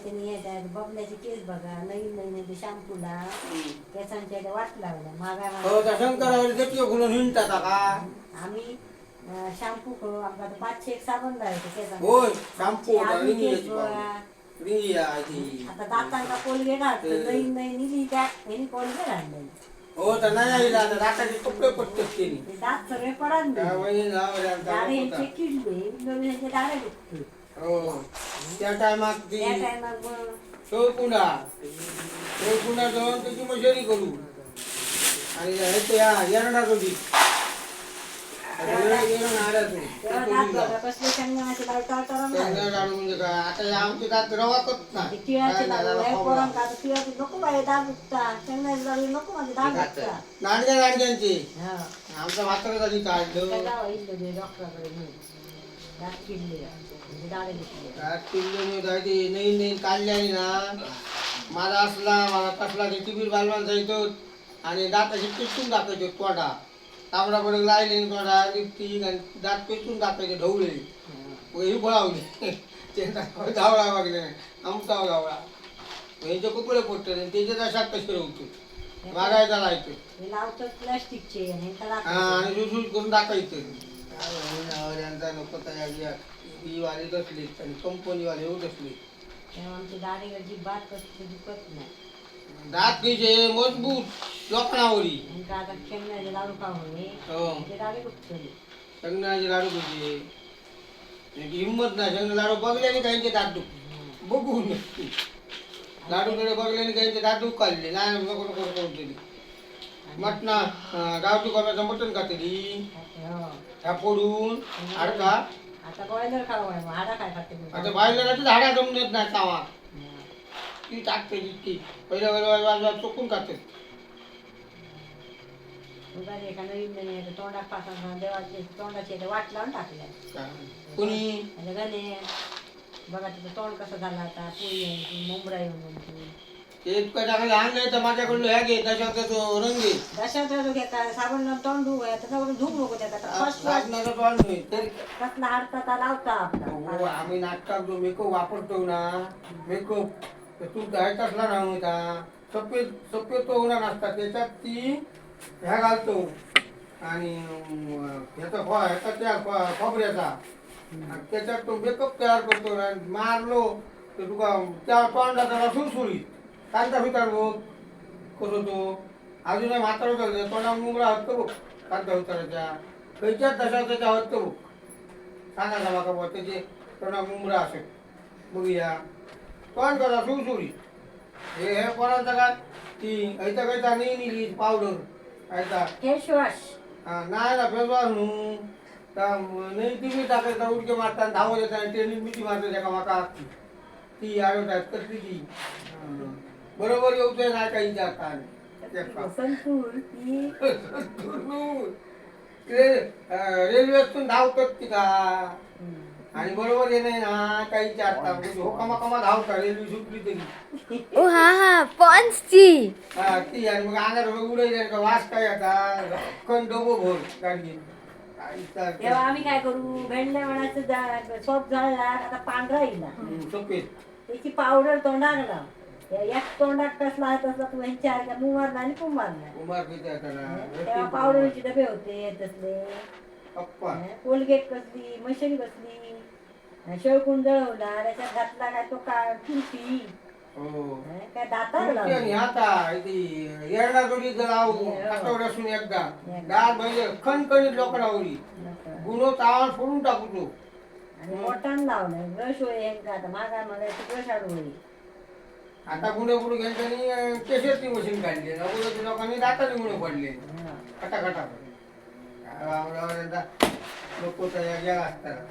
त्यांनी त्या बबल्याचे केस बघा, नवीन नवीन ते शॅम्पूला केसांच्या इथे वाट लावल्या मागा. हो, त्या शंकरावर जटयो घुलून हिंडतात का? आम्ही शॅम्पू करू, आमका आता 501 साबण लावायचं केसांना. होय, शॅम्पू होता, अजून केस रिंगी बघा. रिंगी आधी. आता दातांका कोलगेट आणतो, नवीन नवीन इली त्या ह्यांनी कोलगेट आणलं. हो, तर नाही आईला आता दाताचे कपडे पडतात त्यांनी. ते दात सगळे पडान. त्या वहिनी नाव रे आमचा दारे होता. ह्यांचे किडले, नवीन ह्यांचे दारे दुखते. हो, त्या टायमात ती त्या टायमाक मग शेवकुंडा शेवकुंडा जाऊन त्याची मशाली करू आणि हे ते या एरंडा जोडी तेव्हा दात बघा कसले शेंगदाण्याचे लाडू टाळटाळून झाले. लाडू म्हणजे काय, आता हे आमचे दात रवा करत ते नाही. तिळाचे काय लाडू नाही, हे रवा. पोरांका आता तिळाचे नको बाई, दात दुखता. शेंगदाण्याचे लाडू नको, माझे दात दुखता. नाडग्या नाडग्यांचे. हा. आमचा म्हातारा झाली त्या काढलं. गावा इल्लो ते डॉक्टराकडे घेऊन दात किडले म्हणजे दाढे दुखले. दात किडले नाही काय ते नवीन नवीन काढल्याने ना, माझा असला माझा कसला ते टिबीर बालवान जायचो आणि दात असे पेटून दाखवायचे, तोंडा तांबडा पडक लायले आणि तोंडा लिपस्टिक आणि दात पेटून दाखवायचे ढवळे. मग ही बोलावले ते धावळा वागले आमचा धावळा, ह्यांचे कपडे पडतात आणि त्याच्यात अशा कसे रवतो मागायचा लायतो. हे लावतात प्लास्टिकचे आणि ह्यांका हा. दाखवतात. आणि जुसूस करून दाखवायचं. काय होईना यांचा नको तयारी. ही वाले तसलीच आणि कंपनीवाले येऊ तसली. तेव्हा आमचे दाढे अजिबात कसले दुखत नाही. दात कसे मजबूत लोखणावरी. ह्यांका आता शेंगदाण्याचे लाडू खाऊ नये. हो. ते दाढे दुखतले. शेंगदाण्याचे लाडू कसे, यांची हिंमत नाही. शेंगदाणे लाडू बघल्याने काहींचे दात दुख बघून लाडू कडे बघल्याने काहींचे दात दुख काढले नाही, नको नको करून दिली. मटणा गावठी कोंबड्याचं मटण खातली. हो. ह्या फोडून हाडका. आता बॉयलर खाऊ आहे, मग हाडा काय खाते मग? आता बायलराची झाडा जमून येत नाही चावा. हा. ती टाकते ती पहिल्या पहिल्या चोकून खाते. उगाच एका नवीन नवीन येतं, तोंडात पासून देवाचे तोंडाचे इथे वाट लावून टाकल्या. कोणी? म्हणजे गणे बघा, तिचं तोंड कसं झालं आता, पुरी येऊन मुंबरा येऊन म्हणून. ते इतकं चांगलं आणलंय तर माझ्याकडून ह्या घे दशाचा रंग घे. दशाचा घेता साबण लावून तोंड धुवू, त्याच्यावरून धुवू नको त्याचा फर्स्ट वॉश. लागणारं तोंड नाही तरी. कसला हाडता लावता हो, आपला. आम्ही नाटकात जो मेकअप वापरतो ना मेकअप, तर तू काय कसला ना होता, सफेद सफेद तो होणार नसता, त्याच्यात ती ह्या घालतो आणि ह्याचा ह्याचा त्या खोबऱ्याचा आणि त्याच्यात तो मेकअप तयार करतो आणि मारलो तर तुका त्या तोंडाचा सुरसुरीत कांदा सुतार बघ कसं तो अजूनही म्हातारा होता, तोंडा मुंगळा होतो बघ कांदा उताराच्या खंयच्याच दशाचा होतो बघ. सांगा ना म्हाका बुवा त्याचे तोंडा मुंगळा असेल बघूया तोंड कसा सुरसुरीत. हे हे कोणाचा काय ती ऐता कैता नाही नेली पावडर ऐता. Face wash. हा, नाही ना फेसवॉश न्हू तर नाही ती बी टाकायचा उडके मारतात धावत येतात ट्रेनिंग मिठी मारतात एका माका ती आडवतात कसली ती. हा. बरोबर येऊच नाही काही जाता. संतूर ती. रेल्वेतून धावतात ती का आणि बरोबर ये नाही ना काही जाता हो कमा कमा धावता रेल्वे सुटली तरी. ओ हा हा, पॉन्सची. हा, ती आणि मग अंगात उडायला का वास काय आता कण डबो भर गाडी काय विचार. तेव्हा आम्ही काय करू, भेंड्या म्हणायचं सोप झाला आता पांढरा येईल. सफेद. त्याची पावडर तोंडाक लाव, एक तोंडाक कसला आहे तसला तू ह्यांच्या मुमारला आणि कुमारला. कुमार किती आता तेव्हा पावडरचे डबे होते तसले. पप्पा. कोलगेट कसली, मशीन कसली, शेळकून जळवला त्याच्यात घातला काय तो का तुरटी. हो. काय दाताला तुमची आणि लावली. आता ती येरडा जोडी लावू आठवड्यासून एकदा दाल म्हणजे खणखणीत लोकडावरी गुन्हो तावा फोडून टाकू तो. आणि मोठान लावलं ब्रश होय ह्यांका, आता मागा मला ब्रश हाडू होई. आता गुन्हे पुढे घ्यायच्यानी केशरची मशीन काढली, अगोदर लोकांनी दाताने गुन्हे पडले खटा खटा. नको तयार गेला असताना.